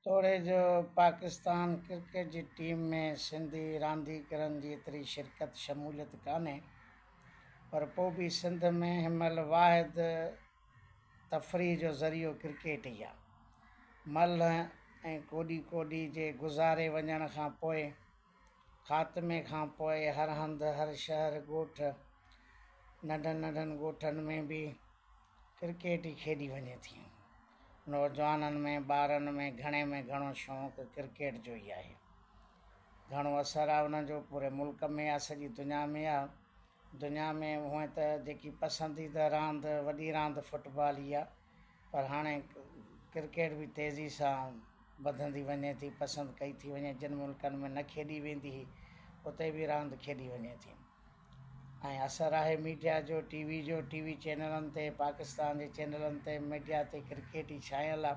توڙي جو پاڪستان ڪرڪيٽ جي ٽيم ۾ سنڌي رانديگرن جي ايتري شرڪت شموليت ڪانهي پر پوء به سنڌ ۾ هن مهل واحد تفريح جو ذريعو ڪرڪيٽ ئي آهي. ملهه ۽ ڪوڏي ڪوڏي جي گذاري وڃڻ کان پوء خاتمي کان پوء هر هنڌ هر شهر ڳوٺ ننڍن ننڍن ڳوٺن ۾ به ڪرڪيٽ ئي کيڏي وڃي ٿي. نوجوانن ۾ ٻارن ۾ گهڻي ۾ گهڻو شوق ڪرڪيٽ جو ئي آهي. گهڻو اثر آهي ان جو پوري ملڪ ۾ آهي سڄي دنيا ۾ آهي. دنيا ۾ هونئن ته جيڪي پسنديده راند وڏي راند فٽبال ئي آهي پر هاڻي ڪرڪيٽ به تيزي سان وڌندي وڃي ٿي پسند ڪئي ٿي وڃي جن ملڪن ۾ نه کيڏي ويندي هئي اتي به راند کيڏي وڃي ٿي. ۽ اثر آهي ميڊيا جو ٽي وي جو ٽي وي چينلن تي پاڪستان جي چينلن تي ميڊيا تي ڪرڪيٽ ئي ڇانيل آ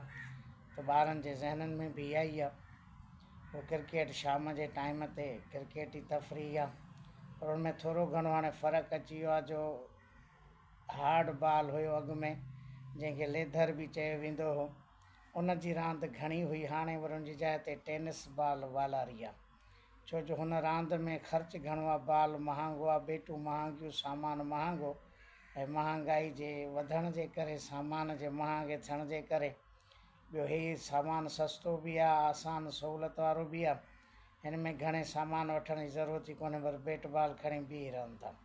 ته ٻارن جي ذهنن ۾ به اها ئي آ پوء ڪرڪيٽ شام جي ٽائيم تي ڪرڪيٽ ئي تفريح آ پر ان ۾ ٿورو گهڻو هاڻي فرق اچي ويو آ جو هارڊ بال هيو اڳ ۾ جنهن کي ليڌر به چيو ويندو هو ان جي راند گهڻي هئي هاڻي وري ان جي جاء تي ٽينس بال والاري آ. ڇو جو هن راند ۾ خرچ گهڻو آ، بال مهانگو آ، بيٽون مهانگيون، سامان مهانگو ۽ مهانگائي جي وڌڻ جي ڪري سامان جي مهانگي ٿيڻ جي ڪري ٻيو هي سامان سستو به آ، آسان سهولت وارو به آ، هن ۾ گهڻي سامان وٺڻ جي ضرورت ئي ڪونهي بس بيٽ بال کڻي بيهي رهن ٿا.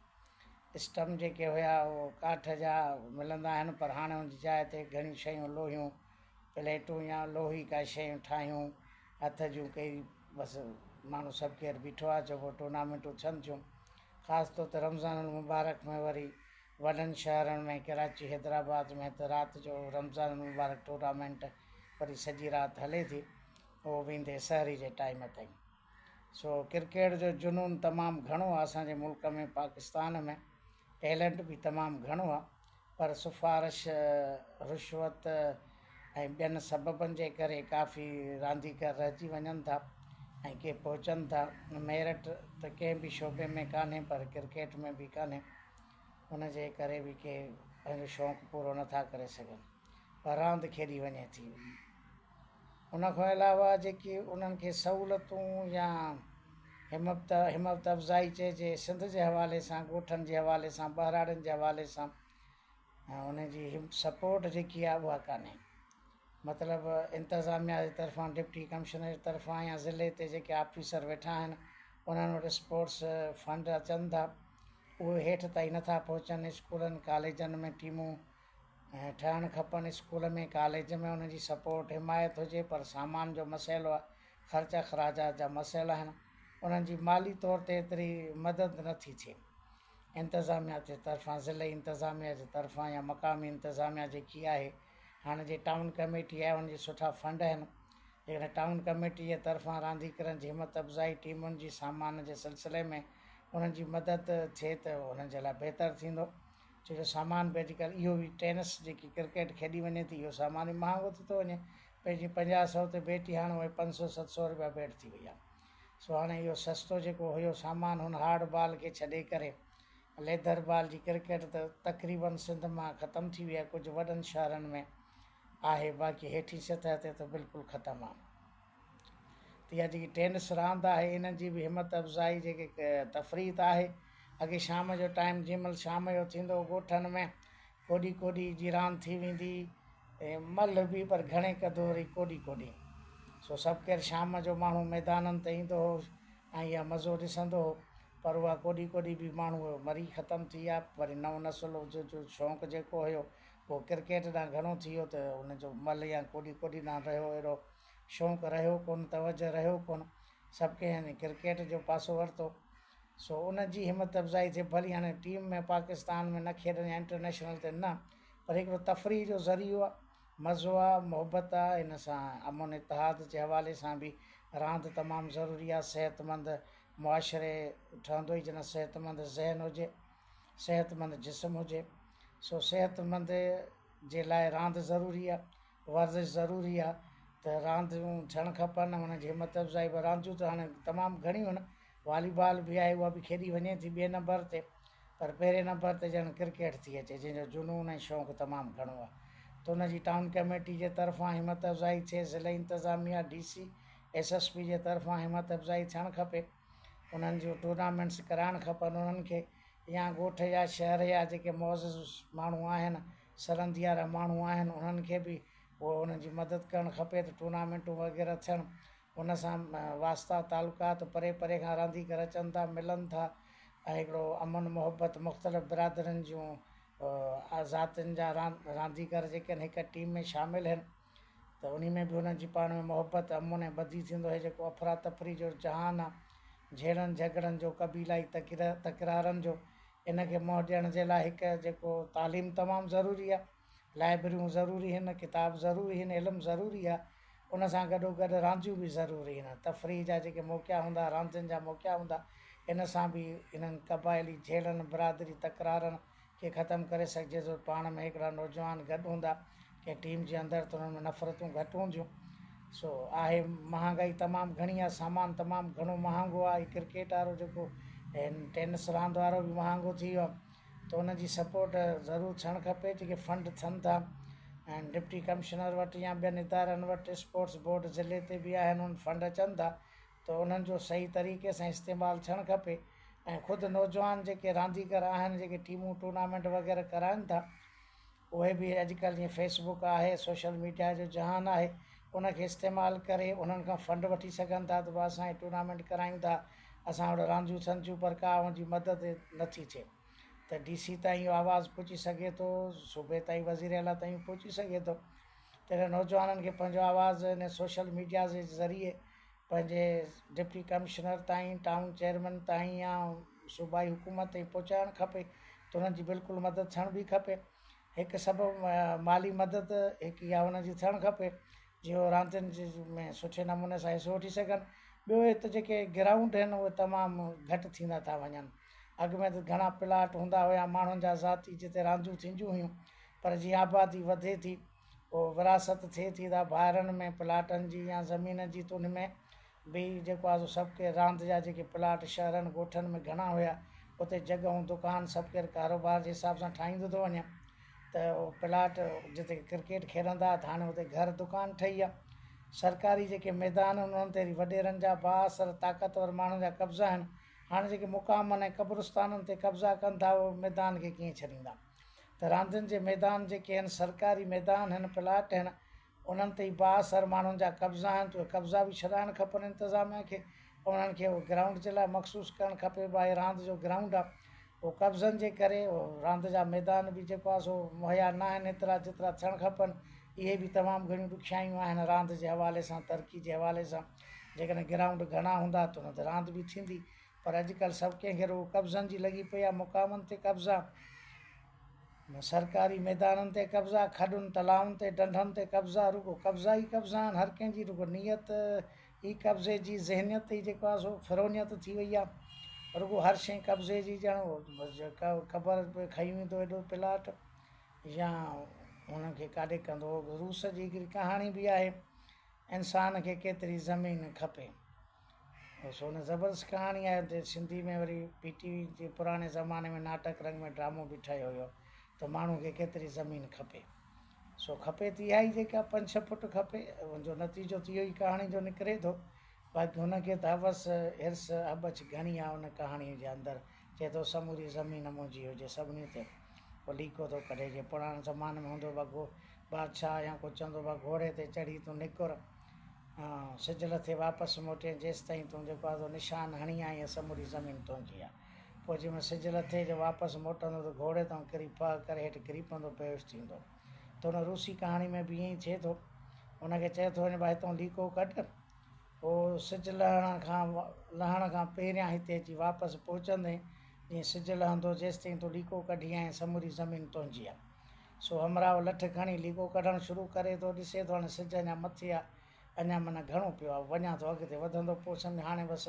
اسٽم جيڪي هيا اهو ڪاٺ جا ملندا آهن پر هاڻي ان جي جاء تي گهڻيون شيون لوهيون پليٽون يا لوهي ڪا شيون ٺاهيون هٿ جون ڪئي بس ماڻهو سڀ ڪير بيٺو آهي چئبو ٽورنامينٽون ٿين ٿيون خاص طور تي رمضان المبارڪ ۾ وري وڏن شهرن ۾ ڪراچي حيدرآباد ۾ ته رات جو رمضان المبارڪ ٽورنامينٽ وري سڄي رات هلي ٿي اهو ويندي سحري جي ٽائيم تائين سو ڪرڪيٽ جو جنون تمام گهڻو آهي اسان جي ملڪ ۾ پاڪستان ۾ ٽيلنٽ به تمام گهڻو آهي پر سفارش، رشوت ۽ ٻين سببن جي ڪري ڪافي رانديگر رهجي وڃن ٿا ۽ ڪي پهچن ٿا. ميرٽ ته ڪنهن به شعبي ۾ ڪانهي پر ڪرڪيٽ ۾ به ڪانهي. ان جي ڪري به ڪي پنهنجو شوق پورو نٿا ڪري سگهن پر راند کيڏي وڃي ٿي. ان کان علاوه جيڪي انهن کي سهولتون يا همت همت افزائي چئجي سنڌ جي حوالي سان ڳوٺن جي حوالي سان ٻهراڙين جي حوالي سان ان جي سپورٽ جيڪي آهي اها ڪانهي مطلب انتظاميا جي طرفان ڊپٽي ڪمشنر جي طرفان يا ضلعي تي جيڪي آفيسر ويٺا آهن انهن وٽ اسپورٽس فنڊ اچن ٿا اهي هيٺ تائين نٿا پهچن اسڪولن ڪاليجن ۾ ٽيمون ۽ ٺهڻ کپن اسڪول ۾ ڪاليج ۾ انهن جي سپورٽ حمايت هجي پر سامان جو مسئلو آهي خرچ اخراجات جا مسئلا آهن انهن جي مالي طور تي ايتري مدد نه ٿي ٿئي انتظاميا جي طرفان ضلعي انتظاميا جي طرفان يا مقامي انتظاميا جيڪي آهي هاڻي جي ٽائون ڪميٽي آهي ان جي سٺا فنڊ آهن جيڪڏهن ٽائون ڪميٽي جي طرفان رانديگرن جي همت افزائي ٽيمن جي سامان جي سلسلي ۾ انهن جي مدد ٿئي ته انهن جي لاء بهتر ٿيندو ڇو جو سامان به اڄڪلهه اهو به ٽينس جيڪي ڪرڪيٽ کيڏي وڃي ٿي اهو سامان به مهانگو ٿي ٿو وڃي پنهنجي پنجاهه سئو تي بيٽ ئي هاڻ اهي پنج سئو ست سئو روپيا بيٽ ٿي وئي آهي سو هاڻي اهو سستو جيڪو هيو سامان هن هارڊ بال کي ڇڏي ڪري ليڌر بال جي ڪرڪيٽ ته تقريبن سنڌ مان ختم ٿي وئي آهي ڪجهه وڏن شهرن ۾ آهي باقي هيٺين سطح تي ته بلڪل ختم آهي. ته اها جيڪي ٽينس راند آهي انهن جي به همت افزائي جيڪي تفريح ته آهي اڳي شام جو ٽائيم جنهن مهل شام جو ٿيندو هو ڳوٺن ۾ ڪوڏي ڪوڏي جي راند ٿي ويندي هئي ملهه به پر گهڻي قدر وري ڪوڏي ڪوڏي سو سڀ ڪير شام جو ماڻهو ميدانن تي ايندو هو ۽ اها مزو ڏسندو هو پر اها ڪوڏي ڪوڏي به ماڻهو مري ختم ٿي ويا وري نئون نسل جو شوق جيڪو هيو اهو ڪرڪيٽ ڏانهن گهڻو ٿي ويو ته ان جو ملهه يا ڪوڏي ڪوڏي ڏانهن رهيو اهڙو شوق رهيو ڪونه، توجه رهيو ڪونه، سڀ ڪنهن ڪرڪيٽ جو پاسو ورتو، سو ان جي همت افزائي ٿئي، ڀلي هاڻي ٽيم ۾ پاڪستان ۾ نه کيڏن يا انٽرنيشنل تي نه، پر هڪڙو تفريح جو ذريعو آ، مزو آ، محبت آ، ان سان امن اتحاد جي حوالي سان به راند تمام ضروري آ، صحتمند معاشري ٺهندو ئي جڏهن صحتمند ذهن هجي، صحتمند جسم هجي، سو صحتمند جي لاء راند ضروري آ. ورزش ضروري آ ته رانديون ٿيڻ کپن انهن جي همت افزائي به رانديون ته هاڻي تمام گهڻيون آهن والي بال به آهي اها به کيڏي وڃي ٿي ٻئي نمبر تي پر پهرين نمبر تي ڄڻ ڪرڪيٽ ٿي اچي جنهن جو جنون ۽ شوق تمام گهڻو آ. ته ان جي ٽائون ڪميٽي جي طرفان همت افزائي ٿئي، ضلعي انتظاميا، D C, S S P جي طرفان همت افزائي ٿيڻ کپي، انهن جون ٽورنامينٽس ڪرائڻ کپن انهن کي يا ڳوٺ يا شهر يا جيڪي معزز ماڻهو آهن، سرندي وارا ماڻهو آهن انهن کي به اهو انهن جي مدد ڪرڻ کپي ته ٽورنامينٽون وغيره ٿين ان سان واسطا تعلقات پري پري کان رانديگر اچن ٿا ملن ٿا ۽ هڪڙو امن محبت مختلف برادرين جون ذاتين جا رانديگر جيڪي آهن هڪ ٽيم ۾ شامل آهن ته انهي ۾ به انهن جي پاڻ ۾ محبت امن ۽ ٻڌي ٿيندو هي جيڪو افراتفري جو جهان آهي جهيڙن جهڳڙن جو قبيلائي تڪرارن جو ان کي منهن ڏيڻ جي لاء هڪ جيڪو تعليم تمام ضروري آهي لائبريون ضروري هن، ڪتاب ضروري هن، علم ضروري آ، ان سان گڏو گڏ رانديون به ضروري هن، تفريح جا جيڪي موقعا هوندا، راندين جا موقعا هوندا، ان سان به انهن قبائلي جهيڙن، برادري تڪرارن کي ختم ڪري سگهجي ٿو، پاڻ ۾ هڪڙا نوجوان گڏ هوندا ڪنهن ٽيم جي اندر ته انهن ۾ نفرتون گهٽ هونديون. سو آهي مهانگائي تمام گهڻي آ، سامان تمام گهڻو مهانگو آ، هي ڪرڪيٽ وارو جيڪو ٽينس راند وارو به مهانگو ٿي ويو آ. ته ان جي سپورٽ ضرور ٿيڻ کپي جيڪي فنڊ ٿين ٿا ۽ ڊپٽي ڪمشنر وٽ يا ٻين ادارن وٽ اسپورٽس بورڊ ضلعي تي به آهن ان فنڊ اچن ٿا ته انهن جو صحيح طريقي سان استعمال ٿيڻ کپي ۽ خود نوجوان جيڪي رانديگر آهن جيڪي ٽيمون ٽورنامينٽ وغيره ڪرائن ٿا اهي به اڄڪلهه جيئن فيس بڪ آهي سوشل ميڊيا جو جهان آهي ان کي استعمال ڪري انهن کان فنڊ وٺي سگهن ٿا ته اسان هي ٽورنامينٽ ڪرايون ٿا اسان وٽ رانديون ٿين ٿيون پر ڪا ان جي مدد نٿي ٿئي ته ڊي سي تائين اهو آواز پهچي سگهي ٿو صوبي تائين وزير اعليٰ تائين پهچي سگهي ٿو تڏهن نوجوانن کي پنهنجو آواز ان سوشل ميڊيا جي ذريعي پنهنجي ڊپٽي ڪمشنر تائين ٽائون چيئرمين تائين يا صوبائي حڪومت تائين پهچائڻ کپي ته انهن جي بلڪل مدد ٿيڻ به کپي هڪ سبب مالي مدد هڪ اها انهن جي ٿيڻ کپي جيئن هو راندين جي ۾ سٺي نموني سان حصو وٺي سگهن ٻيو هت جيڪي گرائونڊ آهن اهي تمام گهٽ ٿيندا ٿا وڃن اڳ ۾ ته گهڻا پلاٽ هوندا هيا ماڻهن جا ذاتي جتي رانديون ٿينديون هيون پر جيئن آبادي وڌي ٿي پوء ورهاست ٿئي ٿي ته ڀائرن ۾ پلاٽن جي يا زمين جي ته ان ۾ به جيڪو آهي سو سڀ ڪير راند جا جيڪي پلاٽ شهرن ڳوٺن ۾ گهڻا هيا اتي جڳهون دڪان سڀ ڪير ڪاروبار جي حساب سان ٺاهيندو ٿو وڃي ته اهو پلاٽ جتي ڪرڪيٽ کيڏندا ته هاڻي اتي گهر دڪان ٺهي ويا سرڪاري جيڪي ميدان آهن انهن تي وڏيرن جا بااثر طاقتور ماڻهن جا قبضا آهن هاڻي جيڪي مقامن ۽ قبرستانن تي قبضا ڪن ٿا اهي ميدان کي ڪيئن ڇڏيندا ته راندين جي ميدان جيڪي آهن سرڪاري ميدان آهن پلاٽ آهن انهن تي ئي بااثر ماڻهن جا قبضا آهن ته اهي قبضا به ڇڏائڻ کپن انتظاميا کي انهن کي اهو گرائونڊ جي لاء مخصوص ڪرڻ کپي ڀائي راند جو گرائونڊ آهي اهو قبضن جي ڪري راند جا ميدان به جيڪو آهي سو مهيا نه آهن ايترا جيترا ٿيڻ کپن اهي به تمام گهڻيون ڏکيائيون آهن راند جي حوالي سان ترقي جي حوالي سان جيڪڏهن گرائونڊ گهڻا هوندا ته ان تي راند به ٿيندي پر اڄڪلهه سڀ ڪنهن کي رڳو قبضن جي لڳي پئي آهي، مقامن تي قبضا، سرڪاري ميدانن تي قبضا، کڏن تلائن تي ڍنڍن تي قبضا، رڳو قبضا ئي قبضا آهن، هر ڪنهن جي رڳو نيت ئي قبضي جي ذهنيت ئي جيڪو آهي سو فرعونيت ٿي وئي آهي، رڳو هر شيء قبضي جي ڄڻ قبر به کئي ويندو ايڏو پلاٽ يا انهن کي ڪاڏي ڪندو، روس جي هڪڙي ڪهاڻي به آهي انسان کي ڪيتري زمين کپي. سو ان زبردست ڪهاڻي آهي اتي سنڌي ۾ وري پي ٽي وي جي پراڻي زماني ۾ ناٽڪ رنگ ۾ ڊرامو به ٺهيو هيو ته ماڻهو کي ڪيتري زمين کپي سو کپي ته اها ئي جيڪا پنج ڇهه فٽ کپي ان جو نتيجو ته اهو ئي ڪهاڻي جو نڪري ٿو باقي هن کي ته حوس حرص هٻڇ گهڻي آهي ان ڪهاڻي جي اندر چئي ٿو سموري زمين منهنجي هجي سڀني تي پوء ليڪو ٿو ڪڍي جي پراڻي زماني ۾ هوندو هو بادشاهه يا ڪو چوندو هو گهوڙي تي چڙهي تون نڪر سج لٿي واپس موٽين جيستائين تون جيڪو آهي سو نشان هڻي آئين سموري زمين تنهنجي آهي. پوء جنهن مهل سج لٿي جو واپس موٽندو ته گهوڙي تان ڪري پهه ڪري هيٺ ڪري پوندو بيهوش ٿيندو. ته ان روسي ڪهاڻي ۾ به ائين ئي ٿئي ٿو. ان کي چئي ٿو وڃي ڀاء هتان ليڪو ڪڍ. پوء سج لهڻ کان پهريان هتي اچي واپس پهچندين. جيئن سج لهندو جيستائين تون ليڪو ڪڍي آئين سموري زمين تنهنجي آهي. سو همراهه لٺ کڻي ليڪو ڪڍڻ شروع ڪري ٿو، ڏسي ٿو هاڻي سج اڃا مٿي آ، اڃا معنيٰ گهڻو پيو آ، وڃان ٿو اڳتي وڌندو، پوء سمجهه هاڻي بس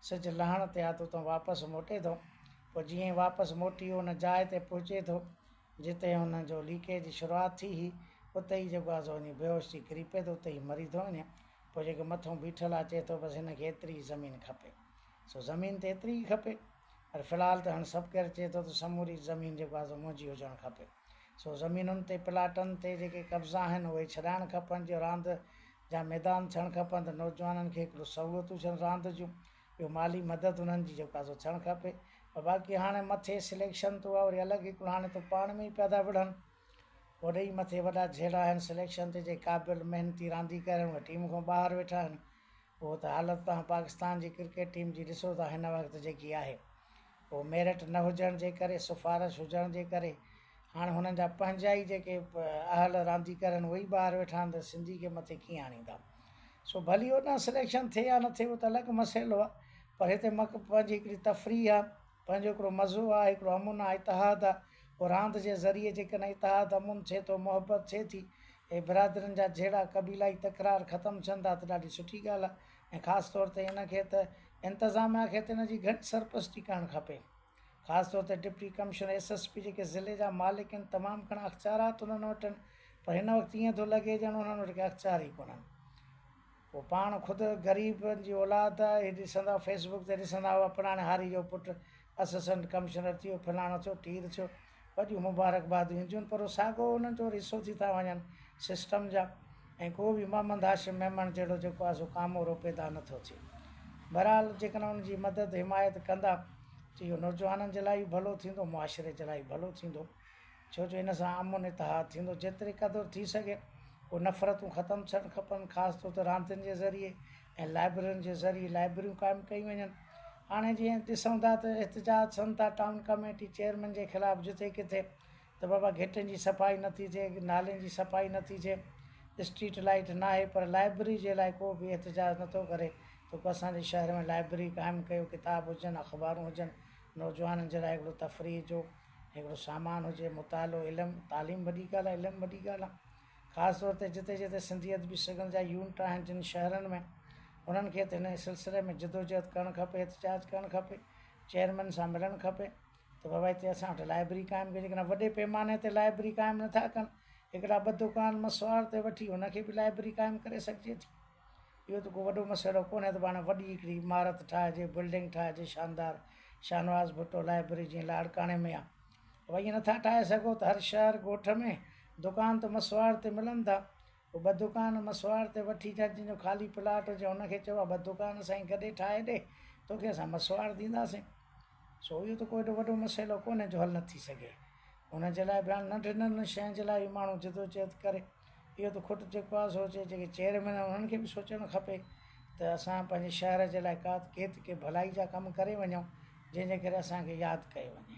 سج لهڻ تي آ ته اتان واپس موٽي ٿو. پوء جيئن ئي واپس موٽي ان جاء تي پهچي ٿو، جتي هن جو ليڪي جي شروعات ٿي هئي، اتي ئي جيڪو آ سو وڃي بيهوش ٿي ڪري پئي ٿو، اتي ئي مري ٿو وڃي. پوء جيڪو مٿئون بيٺل آ، چئي ٿو بس هن کي ايتري ئي زمين کپي. سو زمين ته ايتري ئي کپي، پر في الحال ته هاڻي سڀ ڪير چئي ٿو ته سموري زمين جيڪو آ سو منهنجي هجڻ کپي. سو زمينن تي پلاٽن تي جيڪي قبضا آهن اهي ڇڏائڻ کپن جيئن راند جا ميدان ٿيڻ کپن ته نوجوانن کي هڪڙو سهولتون ٿين راند جون ٻيو مالي مدد انهن جي جيڪا سو ٿيڻ کپي پر باقي هاڻي مٿي سليڪشن ته اها وري الڳ هڪڙو هاڻي ته پاڻ ۾ ئي پيا ٿا وڙهن هوڏي ئي مٿي وڏا جهيڙا آهن سليڪشن تي جيڪي قابل محنتي رانديگر آهن اهي ٽيم کان ٻاهر ويٺا آهن اهو ته حالت توهان پاڪستان جي ڪرڪيٽ ٽيم جي ڏسو ٿا هن وقت جيڪي آهي اهو ميرٽ نه هجڻ جي ڪري سفارش هجڻ جي ڪري هاڻ هنن جا پنهنجا ئي جيڪي اهل رانديگر آهن اهي ئي ٻاهر ويٺا آهن ته سنڌي کي مٿي ڪيئن آڻيندا سو ڀلي هوڏانهن سليڪشن ٿئي يا نه ٿئي اهو ته الڳ مسئلو آهي پر هتي مڪ پنهنجي هڪڙي تفريح آهي پنهنجو هڪڙو مزو آهي هڪڙو امن آهي اتحاد آهي اهو راند جي ذريعي جيڪڏهن اتحاد امن ٿئي ٿو محبت ٿئي ٿي ۽ برادرين جا جهيڙا قبيلائي تڪرار ختم ٿين ٿا ته ڏاڍي سٺي ڳالهه آهي ۽ خاص طور تي ان کي ته انتظاميا کي ته ان جي گهڻي سرپرستي ڪرڻ کپي خاص طور تي deputy commissioner S S P جيڪي ضلعي جا مالڪ آهن تمام گهڻا اختيارات انهن وٽ آهن پر هن وقت ائين ٿو لڳي ڄڻ انهن وٽ ڪي اختيار ئي ڪونهن هو پاڻ خود غريبن جي اولاد آهي هي ڏسندا فيس بڪ تي ڏسندا هئا فلاڻي هاري جو پٽ اسسٽنٽ ڪمشنر ٿيو فلاڻو ٿيو ٽير ٿيو وڏيون مبارڪباديون اينديون آهن پر هو ساڳو انهن جو حصو ٿي ٿا وڃن سسٽم جا ۽ ڪو به محمد هاشم ميمڻ جهڙو جيڪو آهي سو ڪامورو پيدا نٿو ٿئي بهرحال جيڪڏهن ان جي مدد حمايت ڪندا ته اهو نوجوانن جي لاء ئي ڀلو ٿيندو معاشري جي لاء ئي ڀلو ٿيندو ڇو جو ان سان امن اتحاد ٿيندو جيتري قدر ٿي سگهي اهي نفرتون ختم ٿيڻ کپن خاص طور تي راندين جي ذريعي ۽ لائبريرين جي ذريعي لائبريريون قائم ڪيون وڃن هاڻي جيئن ڏسون ٿا ته احتجاج ٿين ٿا ٽائون ڪميٽي چيئرمين جي خلاف جتي ڪٿي ته بابا گهٽين جي صفائي نٿي ٿئي نالين جي صفائي نٿي ٿئي اسٽريٽ لائيٽ ناهي پر لائبريري جي لاء ڪو به احتجاج نٿو ڪري ته ڪو اسان جي شهر ۾ لائبريري قائم ڪيو ڪتاب هجن اخبارون هجن نوجوانن جي لاء هڪڙو تفريح جو هڪڙو سامان هجي، مطالعو، علم، تعليم وڏي ڳالهه آهي، علم وڏي ڳالهه آهي. خاص طور تي جتي جتي سنڌي ادبي سگهن جا يونٽ آهن جن شهرن ۾ انهن کي ته هن سلسلي ۾ جدوجهد ڪرڻ کپي، احتجاج ڪرڻ کپي، چيئرمين سان ملڻ کپي ته بابا هتي اسان وٽ لائبرري قائم ڪجي، جيڪڏهن وڏي پيماني تي لائبرري قائم نٿا ڪن، هڪڙا ٻه دڪان مسواڙ تي وٺي ان کي به لائبرري قائم ڪري سگهجي ٿي. اهو ته ڪو وڏو مسئلو ڪونهي ته پاڻ وڏي هڪڙي عمارت ٺاهجي، بلڊنگ ٺاهجي شاندار شاهنواز ڀٽو لائبرري جيئن لاڙڪاڻي ۾ آ. ڀئي ائين نٿا ٺاهي سگهو ته هر شهر ڳوٺ ۾ دڪان ته مسواڙ تي ملن ٿا. پوء ٻه دڪان مسواڙ تي وٺي جا جنهن جو خالي پلاٽ هجي ان کي چئو ٻه دڪان سائين گڏي ٺاهي ڏي توکي اسان مسواڙ ڏينداسين. سو اهو ته ڪو ايڏو وڏو مسئلو ڪونهي جو حل نه ٿي سگهي. ان جي لاء به هاڻ ننڍين ننڍين شين جي لاء به ماڻهو جدوجهد ڪري. اهو ته کٽ جيڪو آهي سو جيڪي چيئرمين آهن انهن کي به سوچڻ کپي ته اسان پنهنجي شهر جي لاء ڪا ڪي ته ڪي ڀلائي جا ڪم ڪري وڃون جنهن جي ڪري اسان کي ياد ڪيو وڃي.